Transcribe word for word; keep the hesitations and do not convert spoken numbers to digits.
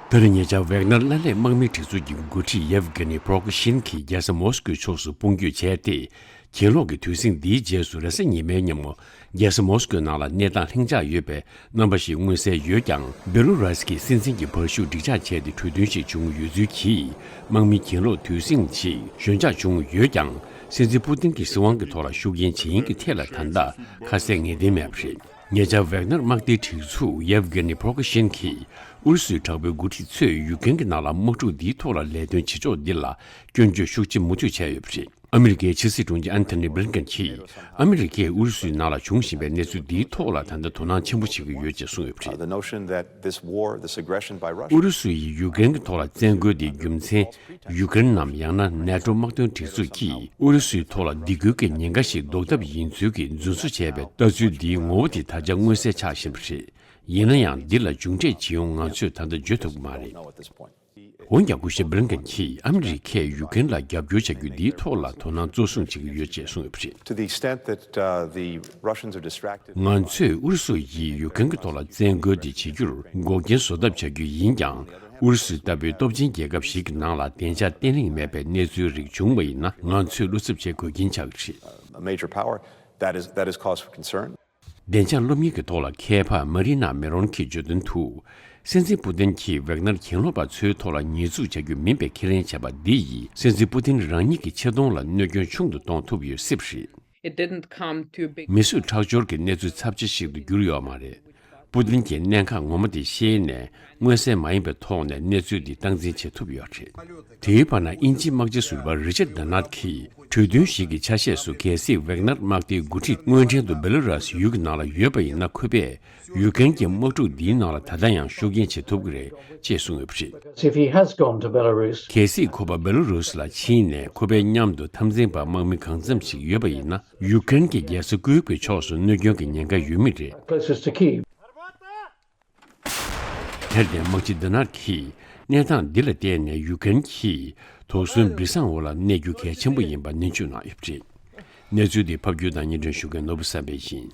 ད་རེས་ཉེ་ཆར་ཝེག་ནར་ལ་ལས་དམག་མིའི་སྒྲིག་འཛུགས་ཀྱི་འགོ་ཁྲིད་ཡེབ་གྷི་ནི་པྲོ་ཀི་ཤིན་གྱིས་རྒྱལ་ས་མོ་སི་ཀོའི་ཕྱོགས་སུ་དཔུང་སྐྱོད་བྱས་ཏེ། གྱེན་ལོག་གི་དུས་ཟིང་འདིའི་རྗེས་སུ་རེས་གཟའ་ཉི་མའི་ཉིན་མོ། རྒྱལ་ས་མོ་སི་ཀོའི་ནང་ལ་གནས་སྟངས་ལྷིང་འཇགས་ཡོད་པའི་རྣམ་པ་ཞིག་མངོན་གསལ་ཡོད་ཀྱང་། བེ་ལོ་རུ་སི་གི་སྲིད་འཛིན་གྱི་བར་ཤུགས་འགྲིག་འཇགས་བྱས་ཏེ་གྲོས་མཐུན་ཞིག་བྱུང་ཡོད་ཚུལ་གྱིས། དམག་མིའི་གྱེན་ལོག་དུས་ཟིང་ཞིག་ཞོད་འཇགས་བྱུང་ཡོད་ཀྱང་། སྲིད་འཛིན་པུ་ཏིན་གྱི་སྲིད་དབང་གི་ཐོག་ལ་ཤུགས་རྐྱེན་བྱེད་ཡིན་གྱི་ཐད་ལ་ད་ལྟ་ཁ་གསལ་ངེས་གཏན་མེད་པ་རེད། ཉེ་ཆར་ཝེག་ནར་དམག་སྡེའི་སྒྲིག་འཛུགས་ཡེབ་གྷི་ནི་པྲོ་ཀི་ཤིན་གྱིས་ཨུ་རུ་སུའི་དྲག་པོའི་འགོ་ཁྲིད་ཚོས་ཡུ་ཀེན་གྱི་ནང་ལ་དམག་འཁྲུག་འདིའི་ཐོག་ལ་ལས་དོན་བྱེད་ཕྱོགས་འདི་ལ་སྐྱོན་བརྗོད་ཤུགས་ཆེ་མུ་མཐུད་བྱས་ཡོད་པ་རེད། ཨ་མི་རི་ཀའི་ཕྱི་སྲིད་དྲུང་ཆེ་ཨན་ཐོ་ནི་བྷི་ལིན་ཀེན་གྱིས། ཨ་མི་རི་ཀས་ཨུ་རུ་སུའི་ནང་ལ་འབྱུང་བཞིན་པའི་གནས་ཚུལ་འདིའི་ཐོག་ལ་ད་ལྟ་དོ་སྣང་ཆེན་པོ་བྱེད་ཀྱི་ཡོད་ཅེས་གསུངས་ཡོད་པ་རེད། The notion that this war, this aggression by Russia, ཨུ་རུ་སུ་ཡིས་ཡུ་ཀེན་གྱི་ཐོག་ལ་བཙན་རྒོལ་དེའི་རྒྱུ་མཚན། ཡུ་ཀེན་ནམ་ཡང་ན་ནེ་ཊོ་དམག་དོན་སྒྲིག་འཛུགས་ཀྱིས་ཨུ་རུ་སུའི་ཐོག་ལ་སྡིགས་སྐུལ་གྱི་ཉེན་ཁ་ཞིག་ཟློག་ཐབས་ཡིན་ཚུལ་གྱི་རྫུན་བཟོ་བྱས་པའི་ལྟ་ཚུལ་འདིའི་ངོ་བོ་དེ་ད་ཆ་མངོན་གསལ་ཆགས་བཞིན་པ་རེད། ཡིན་ན་ཡང་འདི་ལ་མཇུག་འབྲས་ཇི་ཡོང་ང་ཚོས་ད་ལྟ་བརྗོད་ཐུབ་ཀྱི་མ་རེད། Know at this point. འོན་ཀྱང་སྐུ་ཞབས་བྷི་ལིན་ཀེན་གྱིས་ཨ་མི་རི་ཀས་ཡུ་ཀེན་ལ་རྒྱབ་སྐྱོར་བྱ་རྒྱུ་འདིའི་ཐོག་ལ་དོ་སྣང་གཙོ་བཟུང་བྱེད་ཀྱི་ཡོད་ཅེས་གསུངས་ཡོད་པ་རེད། To the extent that, uh, the Russians are distracted, ང་ཚོས་ཨུ་རུ་སུ་ཡིས་ཡུ་ཀེན་གྱི་ཐོག་ལ་བཙན་རྒོལ་དེ་བྱེད་རྒྱུར་འགོག་རྐྱེན་བཟོ་ཐབས་བྱ་རྒྱུ་ཡིན་ཀྱང་། ཨུ་རུ་སུ་ལྟ་བུའི་སྟོབས་ཆེན་རྒྱལ་ཁབ་ཞིག་གི་ནང་ལ་བདེ་འཇགས་བརྟན་ལྷིང་མེད་པའི་གནས་ཚུལ་རིགས་བྱུང་བ་ཡིན་ན། ང་ཚོས་བློ་འཚབ་བྱེད་དགོས་རྐྱེན་ཆགས་ཀྱི་རེད། A major power, that is, that is cause for concern. བདེ་འཇགས་སློབ་གཉེར་གྱི་ཐོག་ལ་མཁས་པ་མ་རི་ན་མེ་རོན་གྱིས་བརྗོད་དོན་དུ། སྲིད་འཛིན་པུ་ཏིན་གྱིས་ཝེག་ནར་གྱེན་ལོག་པ་ཚོའི་ཐོག་ལ་ཉེས་འཛུགས་བྱ་རྒྱུ་མིན་པའི་ཁས་ལེན་བྱས་པ་འདི་ཡིས། སྲིད་འཛིན་པུ་ཏིན་རང་ཉིད་ཀྱི་ཆེ་མཐོང་ལ་གནོད་སྐྱོན་ཆུང་དུ་གཏོང་ཐུབ་ཡོད་སྲིད་པ་རེད། It didn't come too big. མིས་བཟོས་ཁྲག་སྦྱོར་གྱི་གནས་ཚུལ་ཚབས་ཆེ་ཞིག་ཏུ་གྱུར་ཡོད་མ་རེད། པུ་ཏིན་གྱིས་གནད་འགག་ངོ་མ་དེ་ཤེས་ནས། མངོན་གསལ་མ་ཡིན་པའི་ཐོག་ནས་གནས་ཚུལ་འདི་སྟངས་འཛིན་བྱེད་ཐུབ་ཡོད་རེད། དེའི་བར་ན། དབྱིན་ཇིའི་དམག་སྤྱི་ཟུར་པ་རི་ཅར་ཌི་ནར་གྱིས། གྲོས་མཐུན་ཞིག་གི་ཆ་ཤས་སུ། གལ་སྲིད་ཝེག་ནར་དམག་སྡེའི་འགོ་ཁྲིད་དངོས་འབྲེལ་དུ་བེ་ལ་རུ་སི་ཡུལ་གྱི་ནང་ལ་ཡོད་པ་ཡིན་ན། ཁོ་པས་ཡུ་ཀེན་གྱི་དམག་འཁྲུག་འདིའི་ནང་ལ་ད་ལྟ་ཡང་ཤུགས་རྐྱེན་བྱེད་ཐུབ་ཀྱི་རེད་ཅེས་གསུངས་ཡོད་པ་རེད། If he has gone to Belarus, གལ་སྲིད་ཁོ་པ་བེ་ལ་རུ་སི་ལ་ཕྱིན་ནས། ཁོ་པའི་མཉམ་དུ་འཐབ་འཛིང་པ་དམག་མི་གང་འཚམ་ཞིག་ཡོད་པ་ཡིན་ན། ཡུ་ཀེན་གྱི་རྒྱལ་ས་ཀུའེབ་ཀྱི་ཕྱོགས་སུ་གནོད་སྐྱོན་གྱི་ཉེན་ཁ་ཡོད་མི་རེད། Closest to Kyiv. དེར་བརྟེན། དམག་སྤྱི་ཌི་ནར་གྱིས་གནས་སྟངས་འདི་ལ་བལྟས་ནས། ཡུ་ཀེན་གྱིས་དོགས་ཟོན་སྦྲེལ་ཟམ་འོག་ལ་གནས་རྒྱུ་གལ་ཆེན་པོ་ཡིན་པ་ནན་བརྗོད་གནང་ཡོད་པ་རེད། གནས་ཚུལ་འདི་ཕབ་སྒྱུར་དང་སྙན་སྒྲོན་ཞུ་མཁན་ནོར་བུ་བསམ་འཕེལ་ཡིན།